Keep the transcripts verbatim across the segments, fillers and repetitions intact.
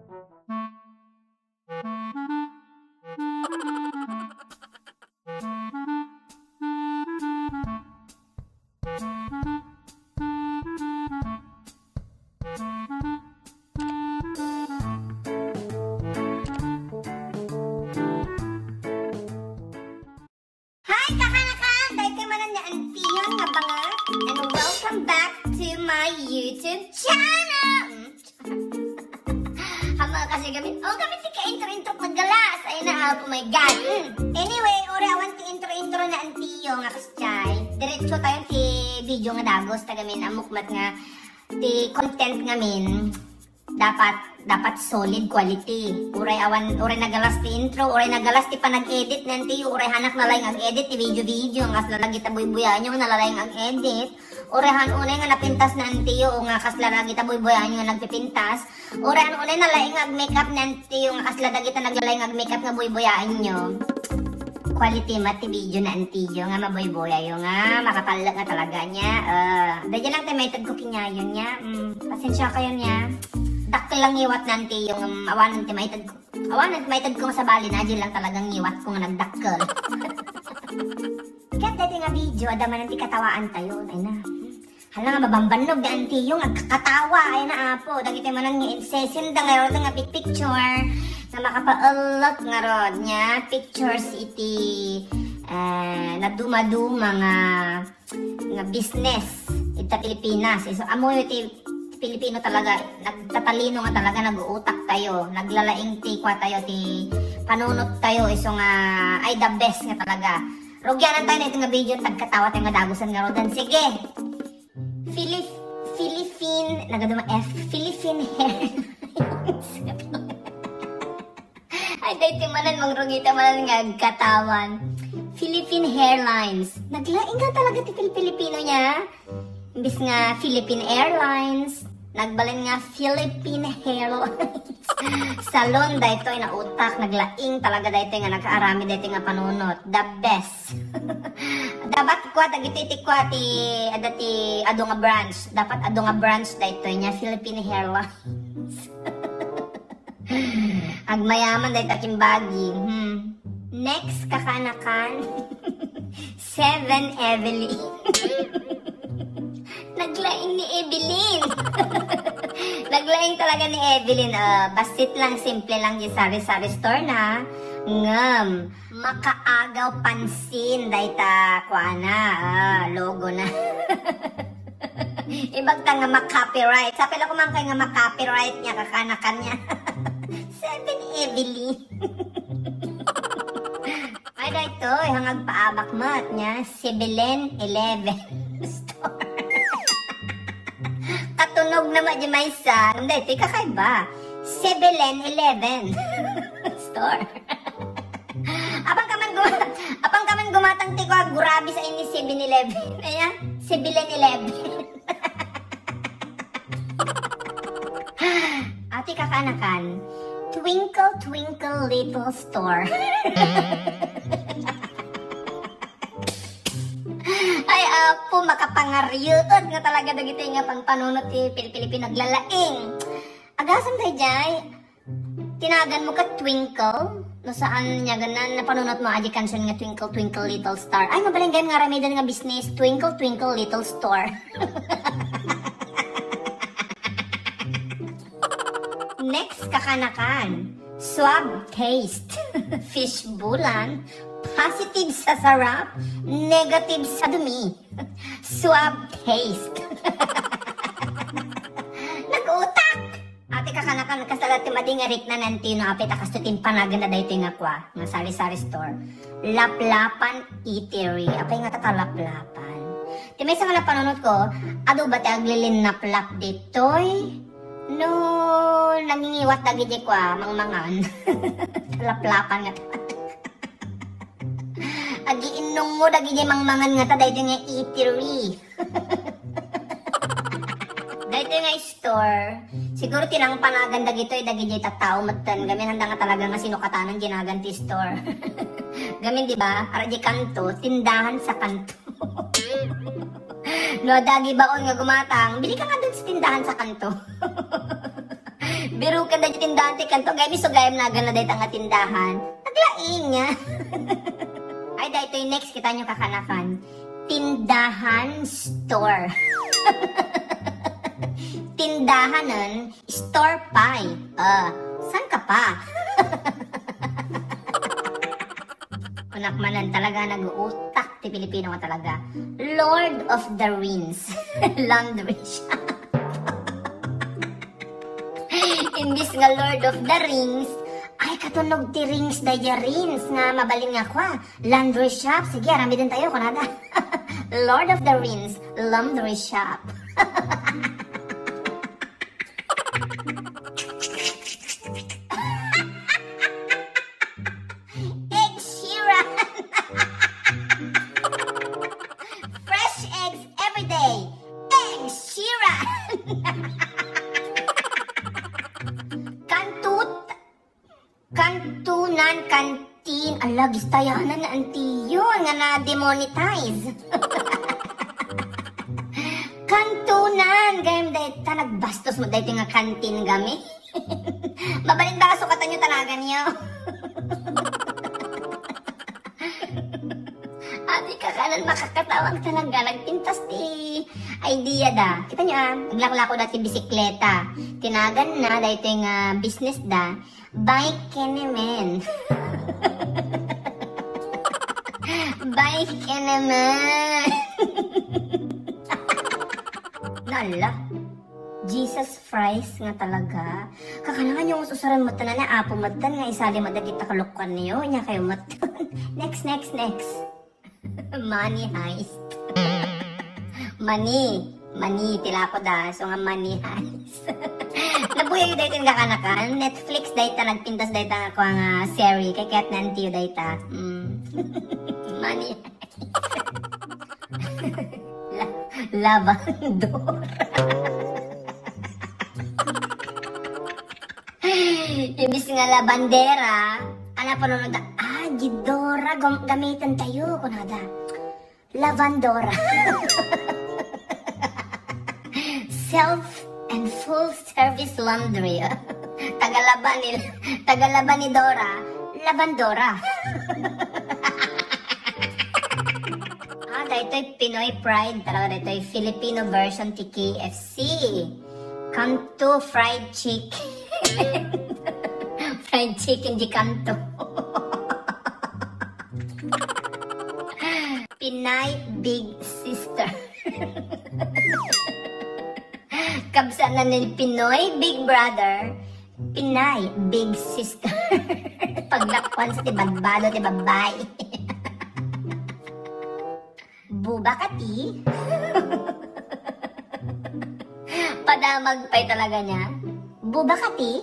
Hi, kakanakan! Daytoy manen ni Antiyon nga bangat, and welcome back to my YouTube channel! Hama kasi kami, oh, kami ti ka-intro-intro paggalas! Ay na, oh my God! Mm. Anyway, uri awan ti intro-intro na Antiyo nga kasjay. Diretso tayo ti video nga dagos, tagamin, amok met nga ti content ngamin. Dapat, dapat solid quality. Uray awan, uray nagalas ti intro, uray nagalas ti panag-edit ni Antiyo, uray hanak nalaing ag-edit ti video-video, nga kasla lagi ta buybuyaenyo nga nalaing ag-edit. Uray han unay nga napintas ni Antiyo, nga kasla lagi ta buybuyaenyo nga nagpipintas. Uray han unay nalaing ag-makeup ni Antiyo, nga kasla dagita naglaing ag-makeup nga buybuyaenyo. Quality met ti video ni Antiyo nga mabuybuyayo nga makapallek nga talaga niya. Ah, daydi lang ti maited ko kinyayon niya. Mm, pasensya kayo niya. Dakkel lang ngiwat ni Antiyo nga awanan ti maited ko. Awanan ti maited ko nga sabali na, daydi lang talagang ngiwat ko nga nagdakkel. Ket daydi nga video, adda manen ti katawaan tayo. Ay na. Hala nga mabambannog ni Antiyo nga agkakatawa. Ay na, apo. Dagiti manen nga insesenda nga rod nga picture nga makapaellek nga rod niya pictures iti, eh, nadumaduma nga, nga business ita Pilipinas. Isu ammoyo ti Pilipino talaga, nagtatalino nga talaga, nag-uutak tayo, naglalaing ti kua tayo, ti panunot tayo, isu nga, ay, the best nga talaga. Rugianan tayo na ito nga video, agkatawa tayo nga dagusan nga rodan. Sige! Philip-, Philippine, nagaduma F, Philippine Airlines. Ay, daytoy manen, mangrugita manen nga agkatawan. Philippine Airlines. Naglaing nga talaga ti Pil-, Pilipino niya. Imbis nga Philippine Airlines, nagbalin nga Philippine Airlines. Salon daytoy, nautak, naglaing talaga daytoy nga nakaaramid daytoy nga panunot. The best. Dapat kua, dagiti ti kua ti, adda ti adu nga branch. Dapat adu nga branch daytoy niya, Philippine Airlines. Agmayaman dayta kimbagi. Hmm. Next, kakanakan. Seven Evelyn. Naglaing ni Evelyn. Naglaing talaga ni Evelyn. Ah, bassit lang, simple lang di sari-sari store na. Ngem, makaagaw pansin dayta kuana, ah, logo na. Ibagta nga ma-copyright. Sapay la kuman kay nga ma-copyright niya, kakanakan niya. Seven Evelyn. Ay, daytoy, han agpaabak met niya, Seven Eleven store. Katunog na met di maysa, ngem daytoy kakaiba. Seven Eleven store. Apang ka man guma-, apang ka man gumatang ti kua, gurabi sa ini Seven Eleven. Ayan, Seven Eleven. Ati kakanakan, Twinkle Twinkle Little Store. Ay, apo, makapangariyoet nga talaga dagiti nga pangpanunot ti Pil-, Pilipino, naglalaing. Agasem daydiay, tinagan mo ka Twinkle? No saan niya ganan, napanunot mo adi kansion nga Twinkle Twinkle Little Star. Ay, mabalin gayam nga aramiden nga business, Twinkle Twinkle Little Store. Next, kakanakan. Suave taste. Fishbowlan. Positive sa sarap, negative sa dumi. Suave taste. Nag-utak! Ati kakanakan, kasla ti madi nga rikna ni Antiyo, apay ta kastoy ti impanaganna daytoy nga kua, nga sari-sari store. Laplapan Eatery. Apay nga ta Laplapan? Ti maysa nga napanunot ko, adu ba ti aglilinnapnap ditoy? No, nangingiwat dagiti kua, mangmangan. Laplapan nga ta. Agiinnong mo dagiti mangmangan nga ta daytoy nga eatery. Daytoy nga store, siguro ti nangpanagan dagitoy, dagiti tattao metten. Gamin, haanda nga talaga nga sinukatanan ti nagan ti store. Gamin, di ba? Para di kanto, tindahan sa kanto. No, adda agibaon nga gumatang, bili ka nga dun sa tindahan sa kanto. Biruken da tindahan ti kanto, gayam isu gayam naganna dayta nga tindahan. Naglaing niya. Ay, daytoy next, kita nyo kakanakan. Tindahan store. Tindahanen store pie. Ah, saan ka pa? Kunak manen talaga, nag-uutak ti Pilipino nga talaga. Lord of the Rings. Laundry shop. Imbis nga Lord of the Rings, ay, katunog ti rings daydiay rings nga mabalin nga kua. Laundry shop. Sige, aramiden tayo, kunada. Lord of the Rings, laundry shop. Egg Sheeran! Fresh eggs every day! Egg Sheeran! Kantut, kantunan, kantin. Ala, gistayanan na antiyo nga na-demonetize. Kantunan, gayam dayta, nagbastos mo dayta nga kantin gami. Mabalin ba, sukatan nyo talaga niyo? Ati ka kanan makakatawag talaga, nagpintas ti idea da. Kita nyo, ah, naglaklako da ti bisikleta. Tinagan na, daytoy nga business da. Bike kenemen. Bike kenemen. Nala. Jesus Christ nga talaga. Kakanakan yung usuran mo tanan na apo mo tan nga isali mo dagita kalukuan niyo. Inya kayo mo tan. Next, next, next. Money heist. Money. Money, tilako da. So nga money heist. Nabuya dayta nga kakanakan. Netflix dayta, nagpintas dayta nga kua nga serie. Kay ket nantiyo dayta. Mm. Money heist. La-, lavandor. Imbis nga labandera, ana, panunod, ah, gidora, gam-, gamitan tayo, kunada. Lavandora. Self and full service laundry. Tagalaba ni, tagalaba ni Dora, lavandora. Ah, daytoy Pinoy Pride talaga, daytoy Filipino version ti K F C. Kanto fried chicken. Fried chicken di kanto. Pinay Big Sister. Kabsat na ni Pinoy Big Brother, Pinay Big Sister. Paglakuan sa ti badbado ti babae. Buba ka ti? Padamag pay talaga niya. Buba ka ti?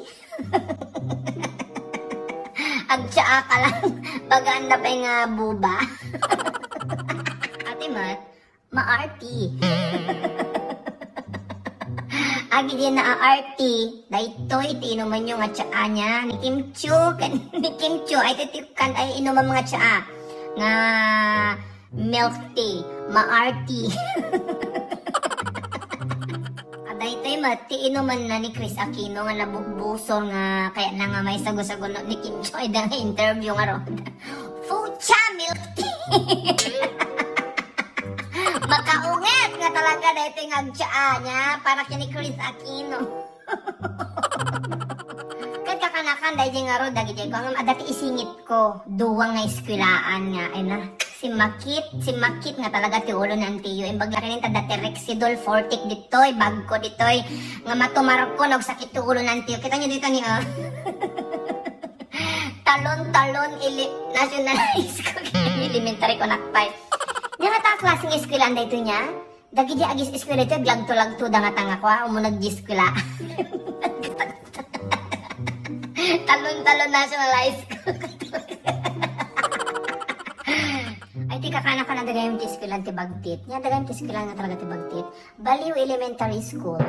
Agtsaa ka lang. Bagaan na pay nga buba. Ate Mat, maarti. Agi di na aarti, daytoy ti inumanyo nga tsaa niya ni Kim Chiu, ken ni Kim Chiu, ay ti, ti kan ay inumam nga tsaa nga milk tea, maarti. Adaytoy met ti inuman na ni Chris Aquino nga nabubusor nga kayatna nga maisagusaguno ni Kim Chiu, ay da nga interview nga ron. Fucha milk tea. Makaunget nga talaga daytoy nga agtsaa niya para kini Chris Aquino. Ket kakanakan daydiay ngarud, dagiti ko, ngem adda ti isingit ko, duwa nga eskuelaan nga, ay na, simmakit, simmakit nga talaga ti ulo ni Antiyo. Imbag la ket adda ti Rexidol Fortic ditoy, bagko ditoy, nga matumarko, nagsakit ti ulo ni Antiyo. Kita niyo dito ni, oh. Talon-talon, ili-, National High School. Elementary ko nakpay. Nia nga ta klaseng eskuelaan daytoy nia? Dagiti agis-eskuela iti lagto-lagto da nga tanga kua, umuneg di eskuela. Talon-talon National High School. Ay, ti kakana-kana dagayam ti eskuelan ti bagtit. Nia dagayam ti eskuelan nga talaga ti bagtit. Baliw Elementary School.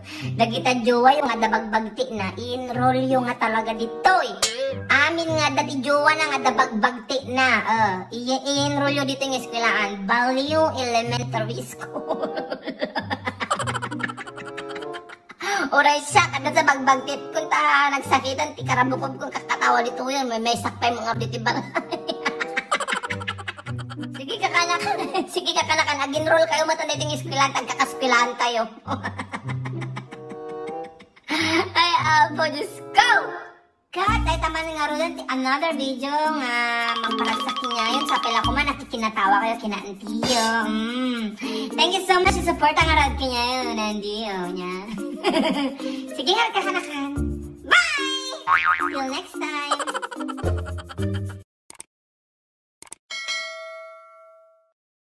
Dagita jowayo nga adda bagbagtina, i-enrollyo nga talaga ditoy. Amin nga adda ti jowana nga adda bagbagtina. Eh, i-, i-enrollyo ditoy nga eskuelaan. Baliw Elementary School. Uray siak, adda sa bagbagtit. Kun ta nagsakitan ti karabukobko kakatawa ditoyen, may, may sakpay mga ditoy balay. Sige, kakanakan. Sige, kakanakan. Ag-enroll kayo, matan daytoy nga eskwelahan, tagkakaeskwelahan tayo. Ay, apo, Diyos ko! Kat, ay taman nga rudan ti another video nga mangparagsak kanyayon. Sa pila ko man, nakikinatawa kayo, kinaantiyo. Mm. Thank you so much sa suporta nga rad kanyayon, Andy, oh, niya. Sige nga, kakanakan. Bye! Till next time.